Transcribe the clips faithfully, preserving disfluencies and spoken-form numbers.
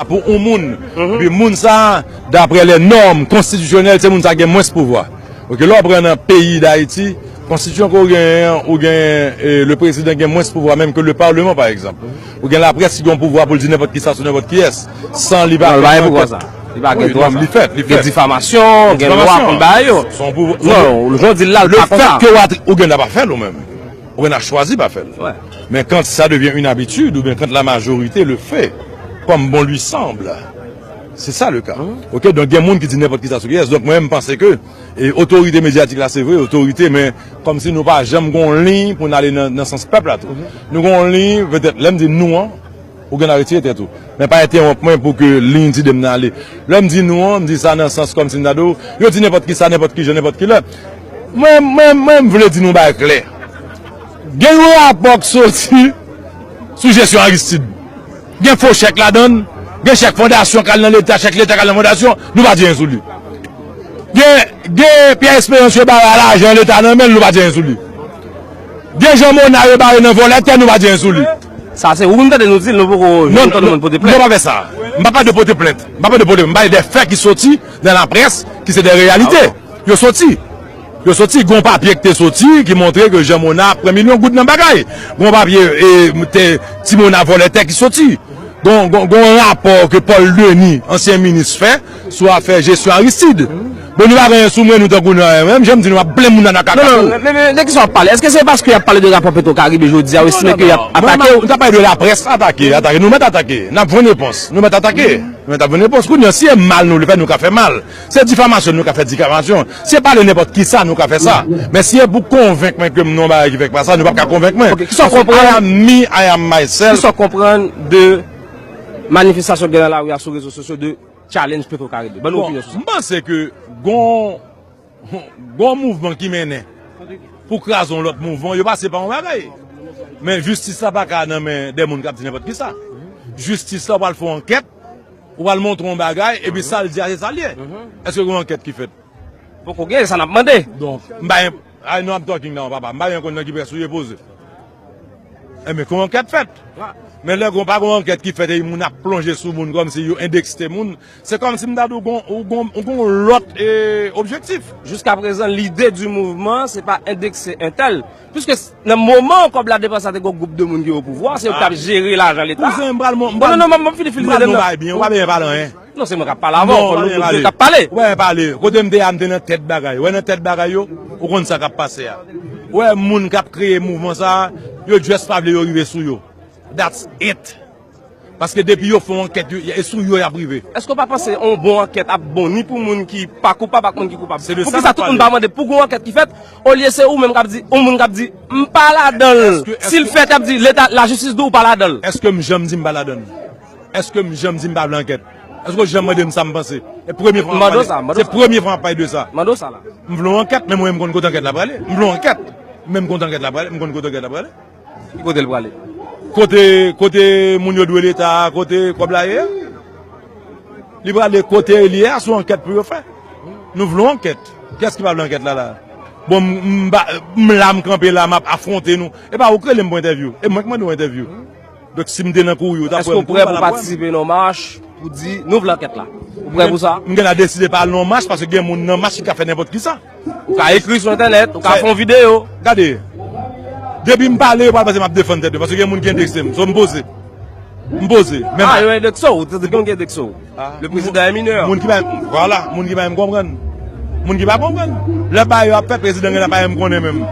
Pou yon moun. Epi moun sa, daprè lè nòm konstitisyonèl, se moun sa gen mwens pouvwa. Ok, lè w pran nan peyi Dayiti, konstitisyon ke w genyen an, ou genyen e, le prezidan gen mwens pouvwa menm ke le parleman, pa egzanp. Ou gen laprès ki gen yon pouvwa pou l di nenpòt kisa sou nenpòt kiyès, san li pa fè yon ankèt. Li pa gen dwa sa. Li fèt, li fèt. Gen difamasyon, gen lwa pou l bay yo. Non, jan w di l la, l pa konsa. Le fèt ke w ap, ou gen dwa pa fè l ou menm. Ou gen dwa chwazi pa fè l. Men quand ça devient une habitude, oubyen quand la majorité le fait, comme bon lui semble, c'est ça le cas. Ok, donk gen moun ki di nenpòt kisa sou kiyès. Donk mwen, m panse ke e, otorite medyatik la, se vre, otorite, men kòmsi nou pa janm gon liy pou n ale nan, nan sans pèp la tou. Nou gon liy, petèt, lè m di nou an, ou gen dwa retire tèt ou. Men pa entewonp mwen pou ke liy ti de m nan ale. Lè m di nou an, m di sa nan sans kòmsi m ta di w, yo di nenpòt kisa, nenpòt kijan, nenpòt kilè. Mwen, mwen, mwen, m vle di nou bagay klè. Gen yon rapò k soti sou jesyon Aristide. Gen fo chèk ladan l, gen chèk fondasyon k al nan Leta, chèk Leta k al nan fondasyon, nou pa di anyen sou li. Gen, gen Pierre Espérance yo ba lajan Leta nan men l, nou pa di anyen sou li. Gen Jean Monard yo bare nan vòlè tè, nou pa di anyen sou li. Sa se ou menm tande nou di l, nou poko janm tande moun pote plent. Non, non, pa fè sa. M pa pale de pote plent. M pa pale de pote plent. M pale de fè ki soti nan laprès, ki se de reyalite. Yo soti. Yo soti, gon papye ki te soti, ki montre ke Jean Monard pran milyon goud nan bagay. Gon papye, e, te, Ti Monard vòlè tè ki soti. Gon, gon, gon rapò ke Paul Denis, ansyen minis, fè sou afè jesyon Aristide. Bon, nou pa gen anyen sou mwen, nou tankou nan, menm jan m di nou ap plen moun nan kaka. Non, non, men, men, men, de kisa w ap pale? Èske se paske y ap pale de rapò Petro Caribe jodi a, w estime ke y ap atake w? Non, non, nou ta pale de laprès, atake, atake. Nou mèt atake. N ap jwenn repons. Nou mèt atake. Nou mèt ap jwenn repons. Kounye a, si e mal nou vle fè, nou ka fè mal. Se difamasyon, nou ka fè difamasyon. Si e pale nenpòt kisa, nou ka fè sa. Men si e pou konvenk mwen ke m nan yon bagay ki fèk pa sa, nou p ap ka konvenk mwen. Ok, kisa w konprann? I am me, I am myself. Kisa w konprann de manifestasyon k gen nan lari a sou rezo sosyo de challenge Petro Caribe? Ban nou opinyon sou sa. Bon, m panse ke gon, gon mouvman ki mennen pou kraze yon lòt mouvman, yo pase pa yon bagay. Men jistis la pa ka nan men de moun k ap di nenpòt kisa. Jistis la pral fè yon ankèt, ou pral montre yon bagay, epi sa l di a, se sa l ye. Èske gen yon ankèt ki fèt? Poko gen, sa n ap mande. Donk, m pa gen, I know I'm talking now, papa. M pa gen konn nan ki pyès ou ye poze. Enben, gon ankèt fèt. Men lè gon pa gon ankèt ki fèt, e moun ap plonje sou moun kòmsi yo endekse moun, se kòmsi m ta di w gon, ou gon, ou gon lòt, e, objektif. Jiska prezan, lide di mouvman, se pa endekse entèl. Piske s-, nan moman kòb la depanse a te gon gwoup de moun ki o pouvwa, se yo ki t ap jere lajan Leta. Kouzen, m pral, m pral, non, non, non, m ap fini, fini, m pral di w bagay byen, ou pa bezwen pale anyen. Non, se mwen k ap pale avè w, fò nou di w k ap pale. Ou pa pale. Kote m te ye a, m te nan tèt bagay. Ou wè nan tèt bagay yo, ou konn sa k ap pase a. Ou wè moun k ap kreye mouvman sa a, yo just pa vle yo rive sou yo. That's it. Paske depi yo fè yon ankèt, yo, e sou yo y ap rive. Èske w pa panse yon bon ankèt ap bon ni pou moun ki pa koupab ak moun ki koupab? Se de sa n ap pale. Poukisa tout moun pa mande pou gon ankèt ki fèt, olye se ou menm k ap di, yon moun k ap di, m pa ladan l. Si l fèt, y ap di, Leta, lajistis di w pa ladan l. Èske m janm di m pa ladan l? Èske m janm di m pa vle ankèt? Èske w janm mande m sa m panse? E premye fwa m ap pale. Se premye fwa m ap pale de sa. Mande w sa la. M vle yon ankèt, men mwen m konn kote ankèt la prale. M vle yon ankèt, men m konn kote ankèt la prale. M konn kote ankèt la prale. Ki kote l prale? Kote, kote moun yo dwe Leta a, kote kòb la ye a? Li prale kote li ye a, se yon ankèt pou yo fè. Nou vle yon ankèt. Kiyès ki pa vle ankèt la, la? Bon, m, m ba-, m la, m kanpe la, m ap afwonte nou. E pa ou k rele m pou entèvyou. E mwen k mande w entèvyou. Donk, si m te nan kouri, ou ta prè m tou, ou pa ta prè m. Èske w prè pou patisipe nan mach pou di, nou vle ankèt la? Ou prè pou sa? M gen dwa deside pa al nan mach, paske gen moun nan mach ki ka fè nenpòt kisa. Ou ka ekri sou entènèt, ou ka fè yon videyo. Gade, depi m pale, yo pral panse m ap defann tèt yo, paske gen moun ki endekse m. So, m poze. M poze. Men a, yo endekse w, ou te di gen moun ki endekse w. Le président est mineur. Moun ki pa, vwala, moun ki pa menm konprann. Moun ki pa konprann. Lè bagay yo ap fèt, prezidan gen la pa menm konnen menm.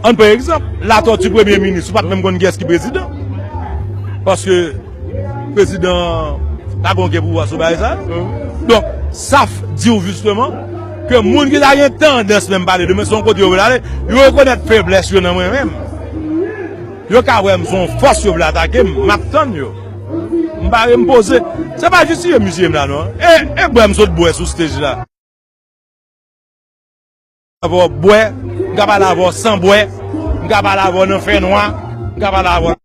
Ann pran egzanp, Latortue premye minis, ou pa t menm konn kiyès ki prezidan. Paske prezidan pa gen okenn pouvwa sou bagay sa yo. Donk, sa f-, di w jisteman ke moun ki ta gen tandans menm pale de mwen, se yon kote yo vle ale, yo rekonèt feblès yo nan mwen menm. Yo ka wè m se yon fòs yo vle atake m, m ap tann yo. M pare, m poze. Se pa jis ye misye m la non. E, e bwè m sot bwè sou stage la. Avè w bwè, m ka pale avè w san bwè, m ka pale avè w nan fènwa, m ka pale avè w.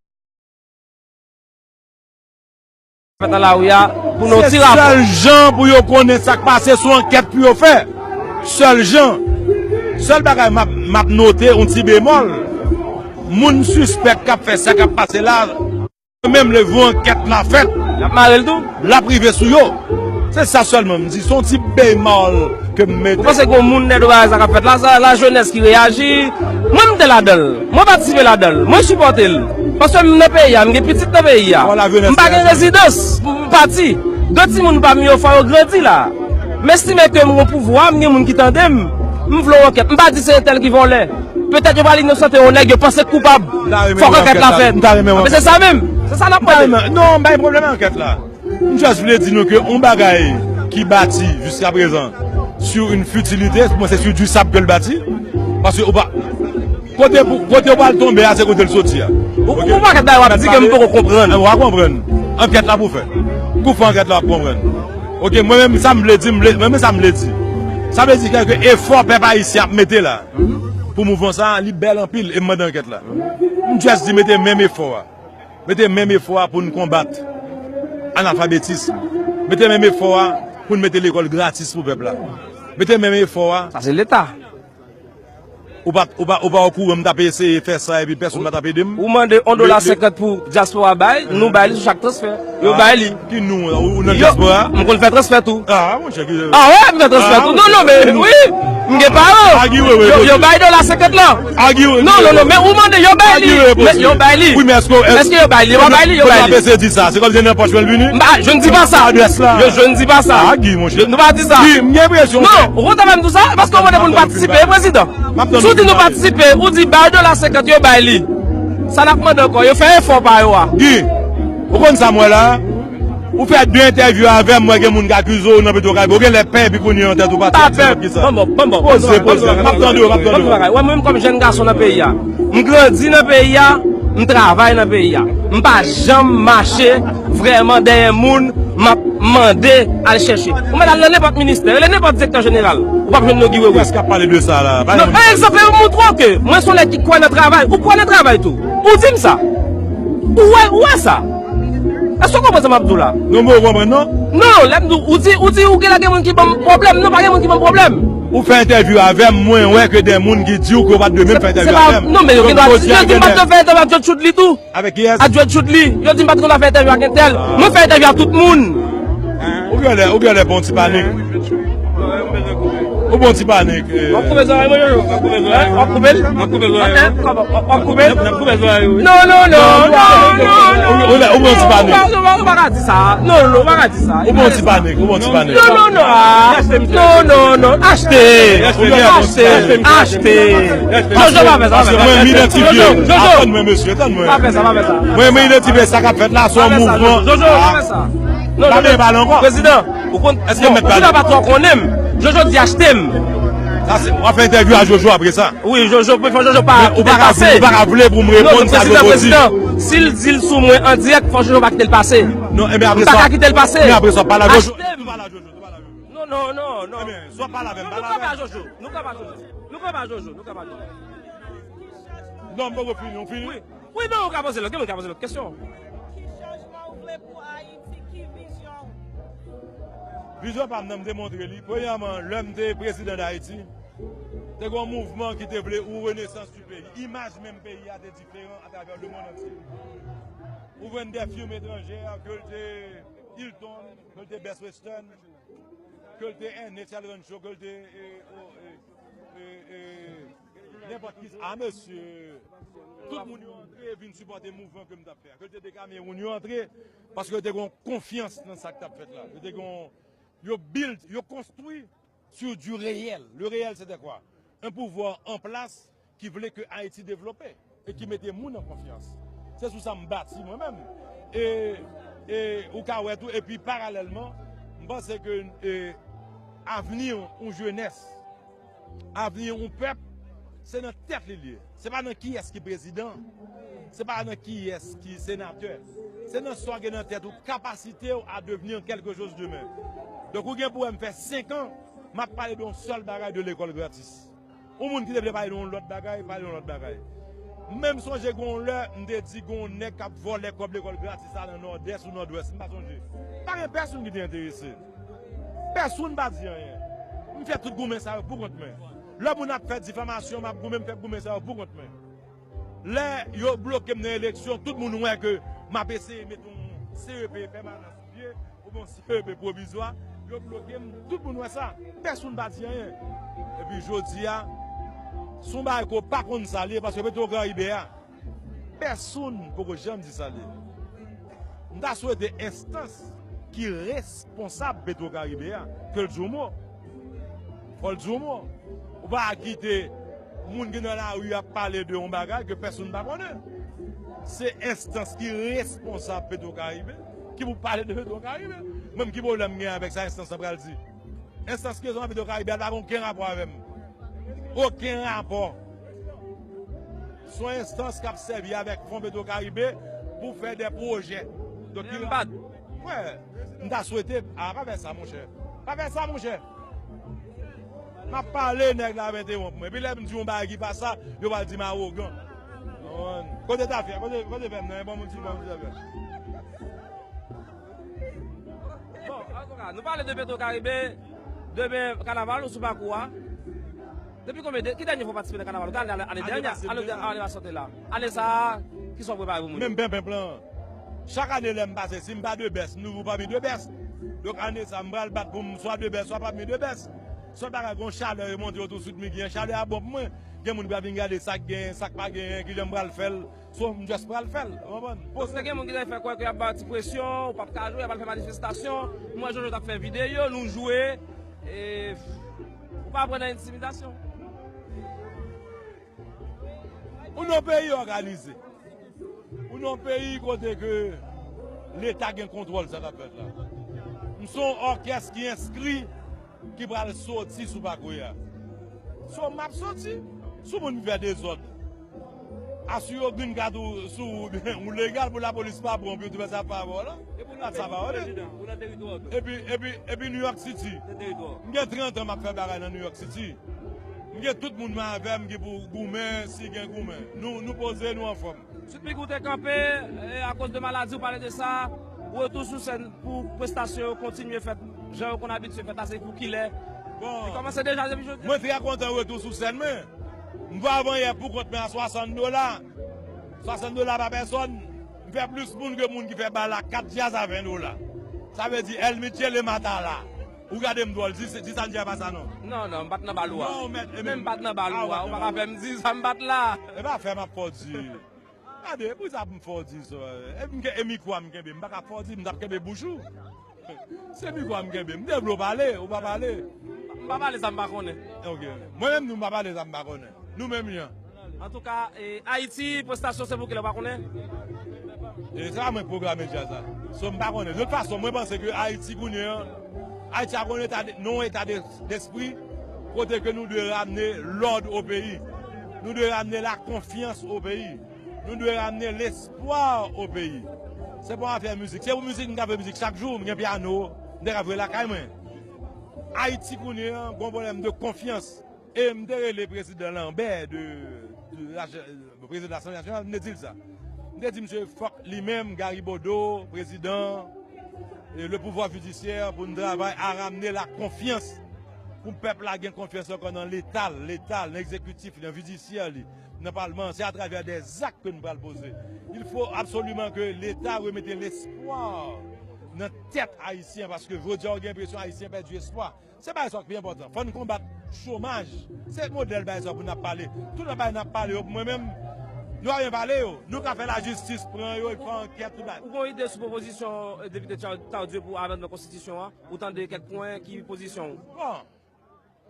Fèt nan lari a, pou nou ti rapò. Se sèl jan pou yo konnen sa k pase, se yon ankèt pou yo fè. Sèl jan. Sèl bagay m ap, m ap note, yon ti bemòl. Moun sispèk k ap fè sa k ap pase la, Menm lè yon ankèt la fèt, y ap mare l tou. L ap rive sou yo. Se sa sèlman m di. Se yon ti bèy mal ke m mete. Ou panse gen yon moun nèt ou bagay sa k ap fèt la? Sa, lajenès ki reyaji. Mwen, m te ladan l. Mwen patisipe ladan l. Mwen sipòte l. Paske m nan peyi a, m gen pitit nan peyi a. M pa gen rezidans pou m pati. De timoun pa m yo fò yo grandi la. M estime ke m gen pouvwa, m gen moun ki tande m. M vle yon ankèt. M pa di se entèl ki vòlè. Petèt yo pral inosante yon nèg yo panse k koupab. Fòk ankèt la fèt. Men se sa menm. Se sa n ap mande. Non, m pa gen pwoblèm ak ankèt la. M just vle di nou ke yon bagay ki bati jiska prezan sur une futilité, mwen se sur du sable ke l bati. Paske ou pa, kote pou, kote ou pral tonbe a, se kote l soti a. Ou, ou pa gen bagay w ap di ke m poko konprann. Ou pa konprann. Ankèt la pou fè. Kou fè ankèt la w ap konprann. Ok, mwen menm sa m vle di, m vle, mwen menm sa m vle di. Sa vle di kèk efò pèp ayisyen ap mete la pou mouvman sa, li bèl anpil e m mande ankèt la. M just di mete menm efò a. Mete menm efò a pou n konbat analfabetis. Mete menm efò a pou n mete lekòl gratis pou pèp la. Mete menm efò a. Sa se Leta. Ou pa, ou pa, ou pa okouran m t ap eseye fè sa epi pèsonn pa t ap ede m? Ou mande yon dola senkant pou dyaspora bay, nou bay li sou chak transfè. Yo bay li. Ki nou, ou nan dyaspora? M konn fè transfè tou. Ah, monchè, ki... Ah wè, m fè transfè tou. Non, non, men wi. M gen paran. Yo, yo bay dola senkant lan. Non, non, non, men ou mande, yo bay li. Men yo bay li. Wi, men èske, èske yo bay li? Yo pa bay li, yo bay li. Ap eseye di sa, se kòmsi nan pòch mwen l vini? M pa, je ne dis pas ça. Adrès la. Je, je ne dis pas ça. Ah, Guy, monchè. Nou pa di sa. Guy, m gen enpresyon. Non, ou konn sa fè m di sa? Paske ou mande pou n patisipe, prezidan. Si w di nou patisipe, ou di bay dola senkant, yo bay li. Sa n ap mande ankò, yo fè efò pa yo a. Guy, ou konn sa m wè la? Ou fè de entèvyou avè m, m wè gen moun k akize w nan Petwokaribe. Ou genlè pè epi kounye a yon tèt ou pati. Pa pè. Poze, poze. M ap tande w, m ap tande w. Wè, mwen menm kòm jèn gason nan peyi a, m grandi nan peyi a, m travay nan peyi a. M pa janm mache vrèman dèyè moun, m ap mande al chèche. Ou mèt al nan nenpòt ministè, rele nenpòt direktè jeneral. Ou p ap jwenn non Guy Wewe. Kiyès k ap pale de sa la? Non, egzanp, m montre w ke mwen se yon nèg ki kwè nan travay. Ou kwè nan travay tou. Ou di m sa. Ou wè, ou wè sa. Èske w konprann sa m ap di w la? Non, mwen konprann, non. Non, lè m di w, ou di, ou di ou genlè gen moun ki ban m pwoblèm. Non, pa gen moun ki ban m pwoblèm. Ou fè entèvyou avè m, mwen wè ke de moun ki di w ke w pa t dwe menm fè entèvyou avè m. Non, men yo gen dwa di, yo di m pa t dwe fè entèvyou ak Joe Chudly tou. Avèk kiyès? Ak Joe Chudly. Yo di m pa t konn fè entèvyou ak entèl. Mwen fè entèvyou ak tout moun. Ou genlè, ou genlè bon ti panik. Ou bon ti panik. W ap koupe zòrèy mwen, Jojo? W ap koupe zòrèy? W ap koupe l? W ap koupe l? N ap koupe zòrèy, wi. Non, non, non, non, non, non. Ou bon ti panik. Ou pa ka di sa. Non, non, ou pa ka di sa. Ou bon ti panik, ou bon ti panik. Non, non, non. Non, non, non. Achte. Achte. Achte. Jojo, pa fè sa, pa fè sa. Mwen, m idantifye. Jojo, Jojo. Atann mwen, mesye, tann mwen. Pa fè sa, pa fè sa. Mwen, m idantifye sa k ap fèt la, se yon mouvman. Jojo, pa fè sa. Non, pa Jojo, pale ankò. Prezidan, ou konn, èske bon, mèt pale? Prezidan pa twò konnen m. Jojo di achte m. Sa se, w ap fè entèvyou a Jojo apre sa. Wi, Jojo, men fò Jojo pa kite l pase. Ou pa ka vle pou m reponn sa Jojo di. Non, prezidan, prezidan, si l di l sou mwen an dirèk, fò Jojo pa kite l pase. Non, enben apre sa. M pa ka kite l pase. Men apre sa, w ap pale a Jojo. Achte m. Ou pale a Jojo, ou pale a Jojo. Non, non, non, non. Enben, si w ap pale avè m, pale avè m. Nou kanpe a Jojo. Nou kanpe a Jojo. Nou kanpe a Jojo. Nou kanpe a Jojo. Non, m poko fini, ou fini? Wi. Wi, non, ou ka poze lòt. Gen moun ka poze lòt kesyon. Ki chanjman ou vle pou Ayiti? Ki vizyon ou? Vizyon pa m nan, m te montre li. Premyèman, lè m te prezidan Dayiti, te gen yon mouvman ki te vle yon renaissance du pays. Imaj menm peyi a te diferan atravè lemonn antye. Ou jwenn de firm etranjè, ke l te Hilton, ke l te Best Western, ke l te Ernest Rancho, ke l te, e, o, e, e, e, nenpòt ki, a, mesye, tout moun yo antre vin sipòte mouvman ke m t ap fè a. Ke l te de Kamewoun yo antre, paske yo te gen yon konfyans nan sa k t ap fèt la. Yo te gen yon, yo build, yo konstwi sur du réel. Le réel, c'était quoi? Un pouvoir en place ki vle ke Ayiti devlope e ki mete moun an konfyans. Se sou sa m bati mwen menm. E, e ou ka wè tou, epi paralèlman, m panse ke, e, avni yon jenès, avni yon pèp, se nan tèt li l ye. Se pa nan kiyès ki prezidan, se pa nan kiyès ki senatè. Se nan sa w gen nan tèt ou, kapasite w à devenir quelque chose demain. Donk, ou gen pou wè m fè senk an, m ap pale de yon sèl bagay, de lekòl gratis. Yon moun ki te vle pale de yon lòt bagay, pale de yon lòt bagay. Men m sonje gen yon lè, m te di gen yon nèg k ap vòlè kòb lekòl gratis la nan Nòdès ou Nòdwès, m pa sonje. Pa gen pèsonn ki te enterese. Pèsonn pa di anyen. M fè tout goumen sa yo pou kont mwen. Lè moun ap fè difamasyon, m ap goumen, m fè goumen sa yo pou kont mwen. Lè yo bloke m nan eleksyon, tout moun wè ke M ap eseye met yon C E P pèmanan sou pye, oubyen yon C E P pwovizwa. Yo bloke m, tout moun wè sa. Pèsonn pa di anyen. Epi jodi a, se yon bagay ke w pa konn sa l ye, paske Petro Caribe a, pèsonn poko janm di sa l ye. M ta swete enstans ki responsab Petro Caribe a, ke l di yon mo. Fò l di yon mo. Ou pa kite moun ki nan lari ap pale de yon bagay ke pèsonn pa konnen. Se enstans ki responsab Petro Caribe ki pou pale de Petro Caribe. Mwen, ki pwoblèm m gen avèk sa enstans lan pral di? Enstans ki responsab Petro Caribe a pa gen okenn rapò avè m. Okenn rapò. Se yon enstans k ap sèvi avèk fon Petro Caribe pou fè de pwojè. Donk, men m pa t. Wè, m ta swete, a, pa fè sa, monchè. Pa fè sa, monchè. M ap pale, nèg la ap entewonp mwen. Epi lè m di yon bagay ki pa sa, yo pral di m awogan. Konprann? Kote Tafya? Kote, kote fè m nan? Ban m yon ti, ban m yon ti Tafya. Bon, antouka, nou pale de Petro Caribe, demen kanaval ou sou pakou a. Depi konbyen de, ki dènye fwa w patisipe nan kanaval? Ou te ale ane dènye, ane pase, ane pase w te la. Ane sa a, kisa w prepare pou moun yo? Menm penpenp lan. Chak ane lè m pase, si m pa de bèst, m toujou pami de bèst. Donk ane sa a, m pral bat pou m swa de bèst, swa pami de bèst. Sèl bagay, gon chalè remonte yo touswit, men gen chalè a bon pou mwen. Gen moun ki pral vin gade sa k genyen, sa k pa genyen, kijan m pral fè l. So, m just pral fè l, ou konprann? Paske gen moun ki te fè kwè ke y ap ba w ti presyon, ou p ap ka jwe, y ap al fè manifestasyon. M wè Jojo t ap fè videyo, nou jwe, e ou pa pran nan entimidasyon. Ou nan yon peyi òganize. Ou nan yon peyi kote ke Leta gen kontwòl sa k ap fèt la. M se yon òkès ki enskri ki pral soti sou pakou a. So, m ap soti. Si yon moun fè dezòd, asire w green card ou sou ou, ou legal pou lapolis pa pran w pou yo te fè sa pa avè w la. E pou nou sa pa peyi, ale. Prezidan, ou nan teritwa w tou. Epi, epi, epi New York City. Se teritwa w. M gen trant an m ap fè bagay nan New York City. M gen tout moun mwen avè m ki pou goumen, si gen goumen. Nou, nou poze, nou anfòm. Sweet Micky, ou te kanpe, e, akoz de maladi, ou pale de sa. Retou sou sèn pou prestasyon yo kontinye fèt jan yo konn abitye fèt la, se pou kilè? Bon, li kòmanse deja depi jodi a? Mwen trè kontan retou sou sèn mwen. M fè avanyè pou kont mwen a swasant dola. Swasant dola pa pèsòn. M fè plis moun ke moun ki fè bal la kat djaz a ven dola. Sa vle di El Michele Matala. Ou gade m dwòl, di, di sa m di a pa sa non. Non, non, m pa t nan bal ou a. Non, mèt, e menm m pa t nan bal ou a, ou pa ka fè m di sa m pa t la. E pa fè m ap fè w di. Gade, pou sa pou m fè w di sa. E m ke-, e mikwo a m kenbe, m pa ka fè w di, m t ap kenbe bouch ou. Se mikwo a m kenbe, m te vle w pale, ou pa pale. M pa pale sa m pa konnen. Ok. Mwen menm, nou m pa pale sa m pa konnen. Nou menm jan. Antouka, e, Ayiti, prestasyon se pou kilè, ou pa konnen? E se pa mwen k pwograme djaz la. So, m pa konnen. De tout fason, mwen panse ke Ayiti kounye an, Ayiti ap nan yon eta de, nan yon eta de, despri kote ke nou dwe ramne lòd o peyi. Nou dwe ramne la konfyans o peyi. Nou dwe ramne lespwa o peyi. Se pa yon afè mizik. Se pou mizik, m ka fè mizik chak jou, m gen pyano, m te ka jwe lakay mwen. Ayiti kounye an, gon pwoblèm de konfyans. E m te rele prezidan Lambert de, de la, prezidan Lasanble Nasyonal, m te di l sa. M te di misye fòk li menm, Gary Bodeau, prezidan, e le pouvwa jidisyè, pou n travay a ramne la konfyans, pou pèp la gen konfyans ankò nan Leta l, Leta l, nan egzekitif li, nan jidisyè li, nan palman an. Se atravè de zak ke n pral poze. Il faut absolument que Leta remete lespwa nan tèt Ayisyen, paske jodi a, w gen enpresyon Ayisyen pèdi espwa. Se bagay sa k pi enpòtan. Fò n konbat chomaj. Se modèl bagay sa pou n ap pale. Tout lòt bagay n ap pale yo, pou mwen menm, nou pa byen pale yo. Nou ka fè lajistis, pran yo, epi fè ankèt, tout bagay. Ou gon ide sou pwopozisyon, e, depite Tar-, Tardieu pou amandman konstitisyon an? Ou tande kèk pwen, ki pozisyon w? Bon,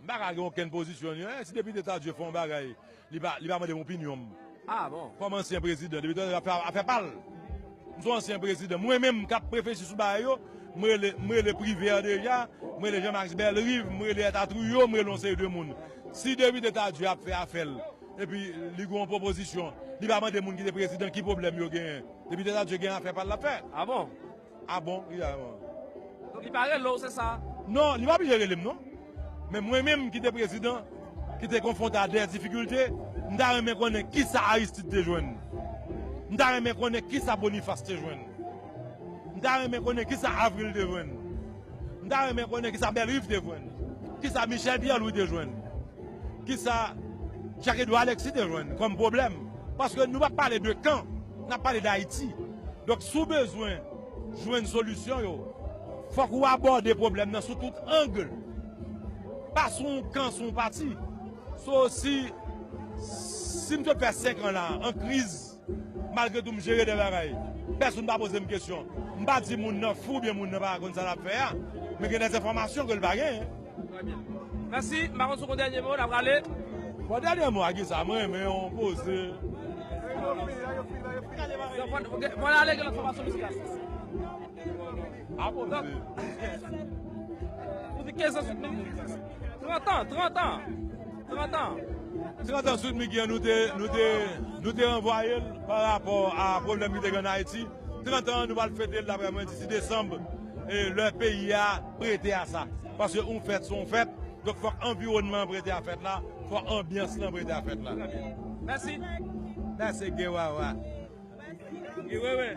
m pa ka gen okenn pozisyon ni anyen. Si depite Tardieu fè yon bagay, li pa, li pa mande m opinyon m. Ah bon? Kòm ansyen prezidan, depite Tardieu ap fè afè pa l. M se yon ansyen prezidan. Mwen menm k ap reflechi sou bagay yo, m rele, m rele Privert deja, m rele Jean Max Bellerive, m rele Eta Trio, m rele yon seri de moun. Si depite Tardieu ap fè afè l, epi li gen yon pwopozisyon, li pa mande moun ki te prezidan ki pwoblèm yo genyen. Depite Tardieu gen afè pa l l ap fè. Ah bon? Ah bon? Wi, ah bon. Donk li pa rele w, se sa? Non, li pa oblije rele m non. Men mwen menm ki te prezidan, ki te konfwonte a de difikilte, m ta renmen konnen kisa Aristide te jwenn. M ta renmen konnen kisa Boniface te jwenn. M ta renmen konnen kisa Avril te jwenn. M ta renmen konnen kisa Bellerive te jwenn. Kisa Michel Pierre Louis te jwenn. Kisa Jacques Edouard Alexis te jwenn kòm pwoblèm. Paske nou p ap pale de kan, n ap pale d Ayiti. Donk, si w bezwen jwenn solisyon yo, fòk ou abòde pwoblèm nan sou tout ang. Pa sou yon kan, sou yon pati. So, si, si m sot fè senk an la, an kriz, malgre tou m jere de bagay, pèsonn pa poze m kesyon. M pa di moun nan fou oubyen moun nan pa konn sa l ap fè a, men gen de enfòmasyon ke l pa genyen. Trè byen. Mèsi. M pa konn si w gon dènye mo, n ap rale. Bon, dènye mo a ki sa? Mwen renmen yon poze. Bon, bon, ale gen lòt fòmasyon mizikal. A poze. Ou di kenz an sou mil. Trant an, trant an. Trant an. Trant an sou Miguel, nou te, nou te, nou te ranvwaye l pa rapò a pwoblèm ki te gen an Ayiti. Trant an, nou pral fete l, daprè mwen, disi desanm, e lè peyi a prete a sa. Paske yon fèt se yon fèt, donk fòk anviwònman an prete a fèt la, fòk anbyans lan prete a fèt la. Mèsi. Mèsi, Gewawa. Gewawa.